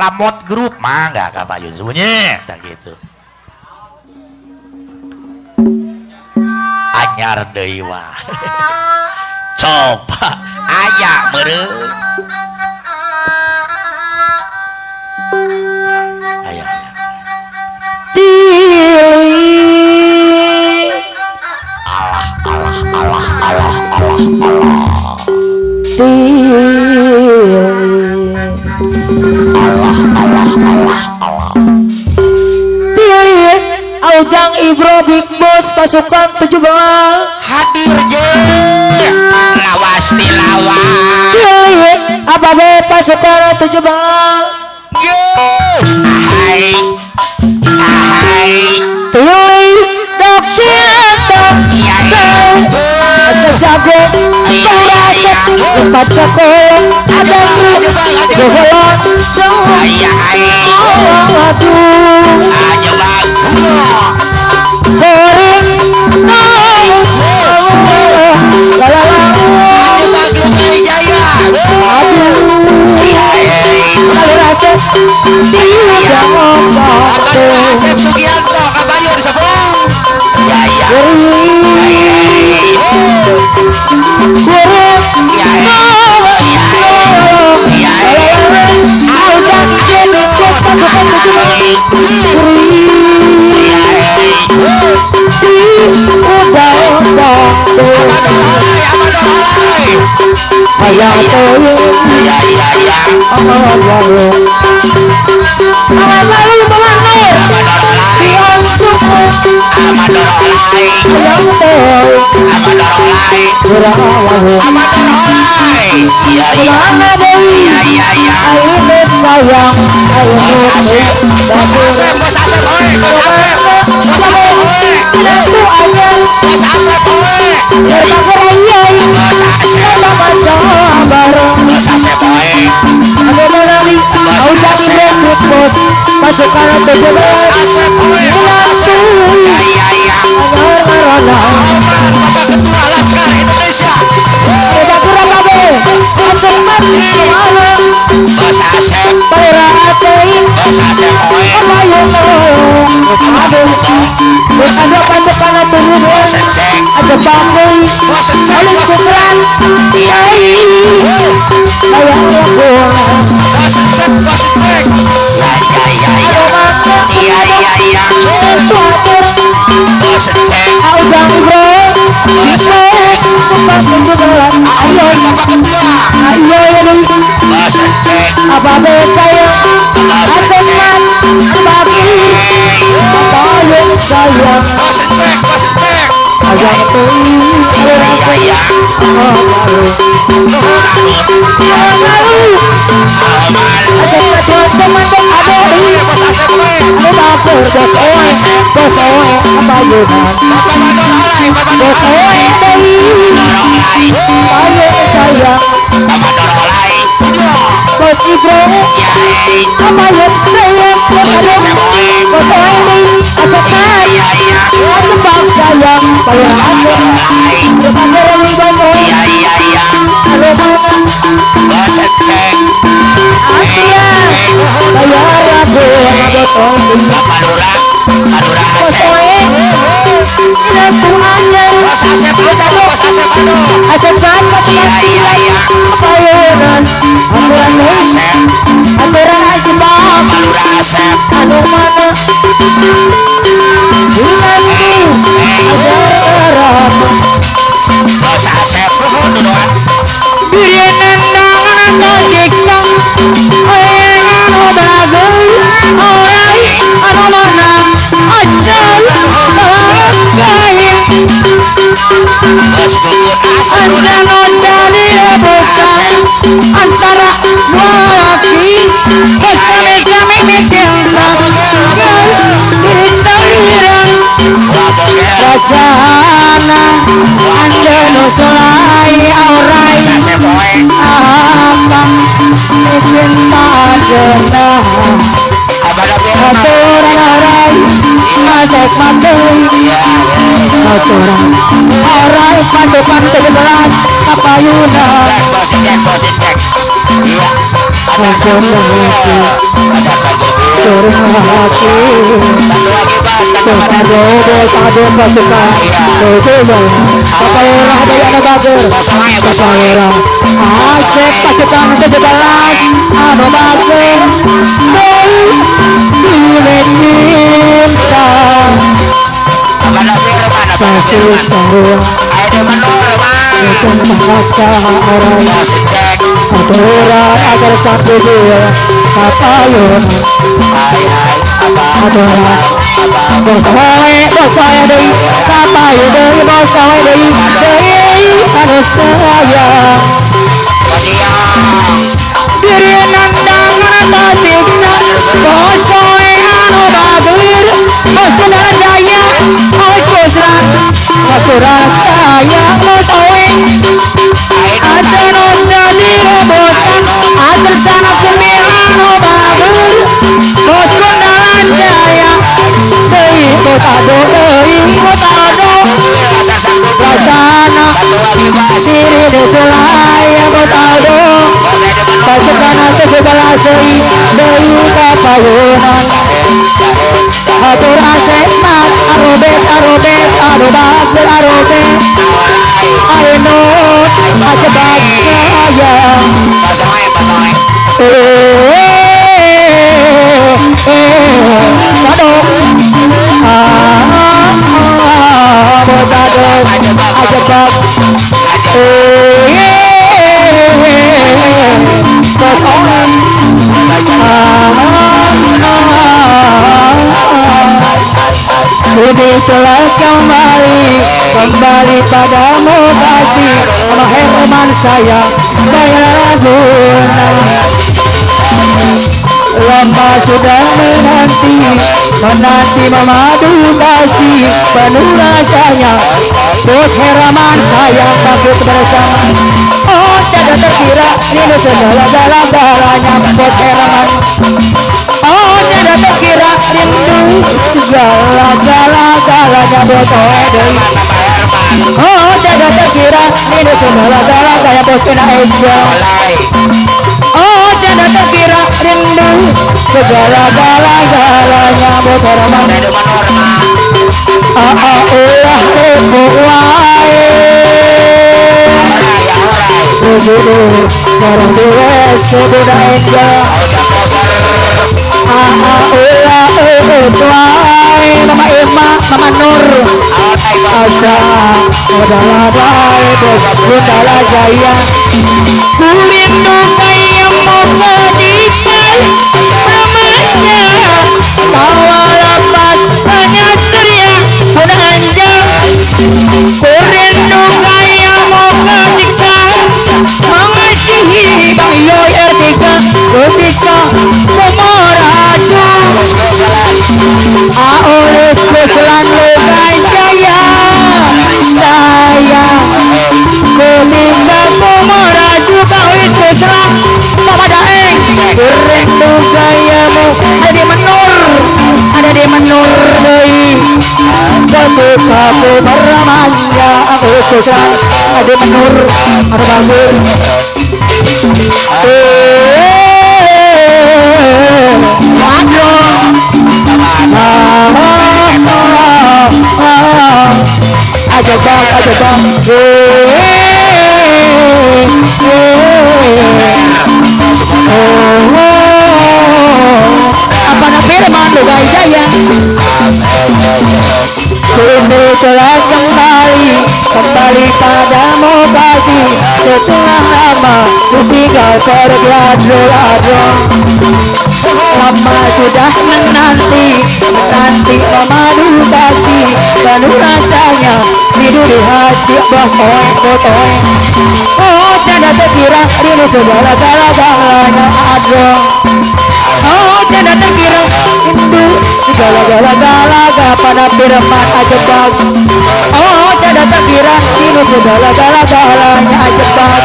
Alamot Group mangga ka payun semuanya tah kitu. Anyar deui wah. Coba aya meureun. Aya aya. Allah Allah Allah Allah Allah Allah. Allah Allah Allah Allah. Pilih Aujang Ibro Big Boss pasukan 17 hadir je lawas dilawan. Pilih ABB pasukan 17 yo ahai ahai. Pilih Dokter Sejago Kurasa empat kolong ada golong aduh aja bagus koring la la la aja bagus jaya aduh kalau rasa tidak apa Asep Sugianto kabayo disebut ya ya Pasukan 17 Bapak Ketua Laskar Indonesia. Bos Asep, Bos Asep, Bos Cek, Bos Cek, Bos Cek, Bos Cek. Ya ya ya ya. Iya iya iya. Bos Cek. Aujang Ibro, Bos Cek. Ayo Bapak Ketua. Ayo Bos Cek. Apa sayang aseman bagi apa yang sayang. Bos Cek, Bos Cek. Ayang Iya iya iya. Bos Ibro, apa yang sayang? Bos Bos Oe, asepan, asepang sayang, bayar asep, depan orang Bos Oe, halo mana? Bos Cek, Asia, bayar aku, Bos Oe, Bapak Lurah, Pak Lurah Bos Asep, Oe, ini Bos Asep, Bos Asep, aduh, asepan, iya iya iya, payunan, aturan Asep, aturan aja bang. Bapak Lurah Asep, Anu mana? Dinanti ada Bos Asep, nuduhan. Diri nendang siksa, anu bagus, orang anu mana? Asal kain. Bos Gugun Asep, Anda dari rebutan antara dua laki, bersama-sama mencinta diri sendiri. Rasana anda nusulai aurai Bos Asep, oe. Apa cinta jenah aturan orai masuk mati aturan orai pasukan 17 kapayuna Bos Cek, Bos Cek. Iya. Bos Asep, Bos hati. Batu lagi bas kacamata. Bos ado pasukan Bapak Lurah dari anak Bager Bapak Lurah Asep pasukan 17 anu Bager Doi cinta pasti sarua bahasa orang aturan agar satu dua kapayun aturan bosoe bosoe deui kapayun deui bosoe deui deui anu sayang diri nandangan tasiksa bosoe anu bager bos bener daya awas bosran aturan sayang bosoe ada nonda di robotan atur sana kumirano bager bos kundalan jaya deui bos ado deui bos ado lasana diri desulaya bos ado pasukan 17 deui deui kapayunan atur asep mat arobet arobet ado bager arobet Ainut ajebak sayang Aduh ajebak Kini telah kembali kembali padamu kasih sama Herman sayang bayar guna. Lama sudah menanti menanti memadu kasih penuh rasanya bos Herman sayang bangkit bersama. Oh tidak terkira ini segala galanya bos Herman. Oh tidak terkira rindu segala galanya bos Oedei. Oh tidak terkira rindu segala galanya bos Kena Eja. Oh tidak terkira rindu segala galanya bos Herman. Ah ah ulah wae Rusuh barang dua sebuda Eja. Ah ah ulah wae Mama Emma Mama Nur asa udah bae bos Gundala Jaya. Ku rindu kaya mau menikah namanya tawa lepas hanya teriak pun anjang. Ku rindu kaya mau menikah mengasihi Bang Yoy R3 ketika kumoraju Aolus kuselan lukai jaya sayang. Ketika kumoraju kawis kuselan Mama Daeng. Rindu gayamu ada di menur ada di menur deui. Ketika ku bermanja Aolus kuselan ada di menur ada bangun. Ajebak ajebak apa nak firman lugai jaya. Kini telah kembali kembali padamu kasih setelah lama ku tinggal pergi. Lama sudah menanti menanti memadu kasih penuh rasanya tidur di hati bos oe bos oe. Oh tidak terkira rindu segala galanya adro. Oh tidak terkira rindu segala gala pada firman ajebak. Oh tidak terkira rindu segala galanya ajebak.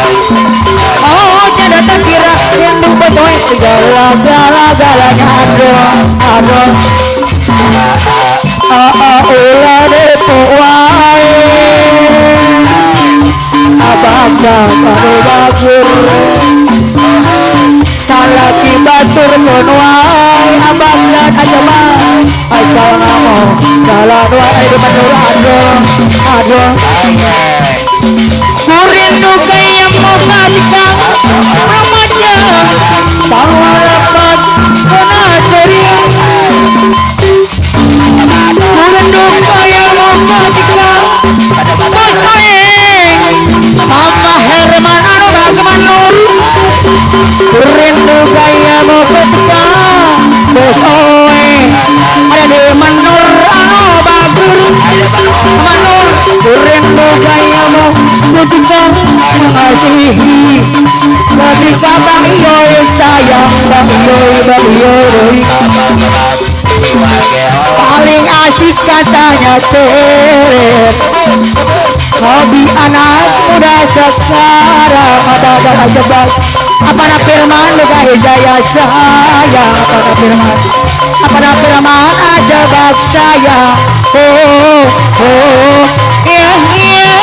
Oh tidak terkira rindu bos oe segala galanya adro adro. Ah ah ulah depo wae abang anu bagur salaki batur mun wae abang aja mah asal ngomong jalan wae di Manur aduh aduh Kurindu gaya mau ketika remaja Pangalapat kena ceria Kurindu gaya mau ketika Bos Oeng Mama Herman anu Bagmanur Rindu gaya mau ketika Bos Oeng ada di Manur anu Bagur Manur Rindu gaya mau ketika mengasihi ketika Bang Iyoy sayang Bang Iyoy Bang Iyoy paling asik katanya teret hobi anak muda sekarang apa aja bang apa nak firman luka hidayah sayang apa nak firman apa nak firman aja bak saya oh oh iya iya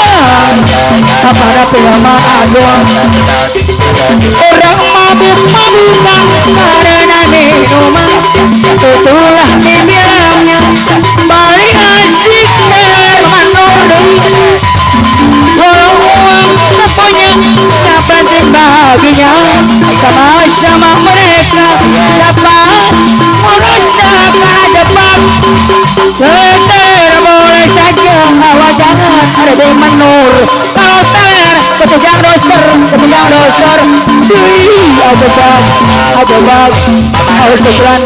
apa nak firman aduh orang mabuk-mabukan karena minuman itulah dibilangnya paling asik Manur walau uang tak punya tak penting baginya sama-sama mereka dapat merusakkan aja bang teler boleh saja awak jangan ada di Manur kalau teler ketujang doser ketujang doser aja bang aja bang harus keselan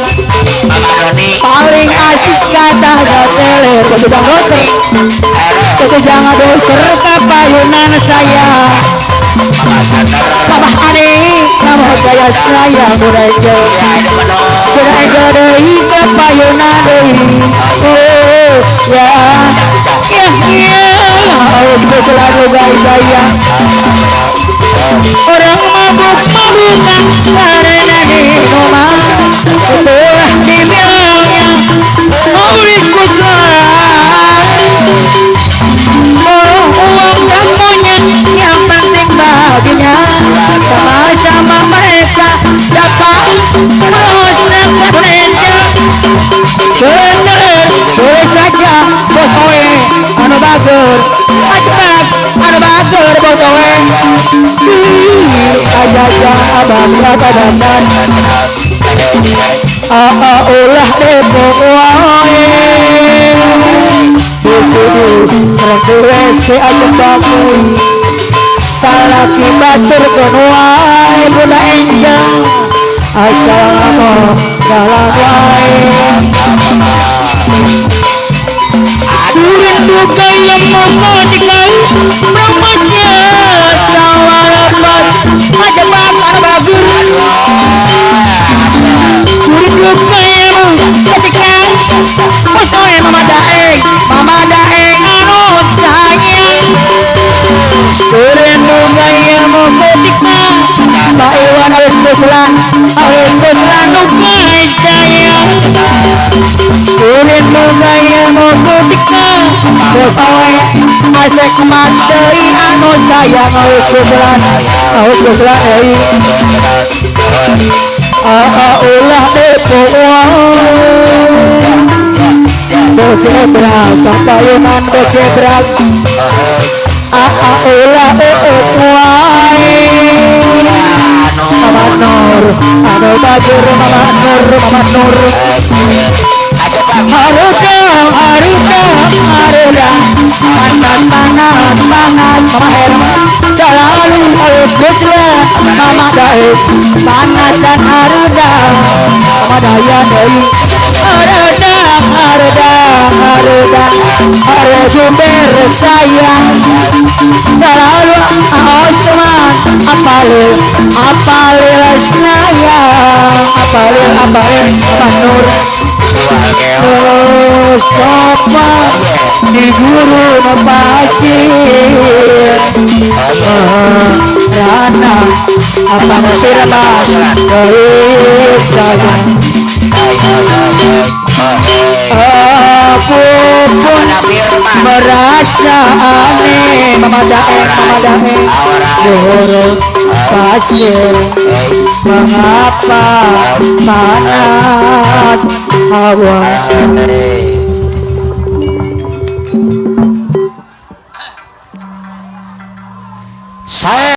paling asik katanya teler ketujang doser ketujang doser kapayunan saya Mama Ani nama gaya saya Bunda Angel Bunda Angel deui kapayunan deui oh ya ya ya harus selalu gaya orang mabuk-mabukan karena minuman itulah dibilangnya Maurice Guzman oh uang tak punya yang penting baginya sama-sama mereka dapat merusakkan mereka bener boleh saja Bos Oe anu bager ajebak anu bager Bos Oe aja abang rata dandan aa ulah depok wae di sini WC aja bakuy salaki batur kono wae Bunda Angel asal ngomong jalan wae Rindu gaya mau ketika remaja sawarapat ajebak anu bagus Rindu gaya mau ketika Bos Oe Mama Daeng Mama Daeng anu sayang Rindu gaya mau ketika Pak Iwan harus keslan harus keslan nukai sayang Rindu gaya mau ketika Bos Oe asek materi anu sayang harus keslan euy aa ulah depok wae Bos Cedrak kapayunan Bos Cedrak aa ulah wae Mama Nur anu bajur Mama Nur Mama Nur Harudang harudang harudang panas panas panas Mama Herman selalu harus guslah Mama Daeng panas dan harudang Mama Dayan deui harudang harudang harudang harus jumber sayang selalu Osman apalil apalil sayang apalil apalil Mama Nur Mustafa di gurun pasir Rana apa firman sayang Aku pun merasa aneh Mama Daeng Mama Daeng gurun pasir mengapa panas Hawa. Saya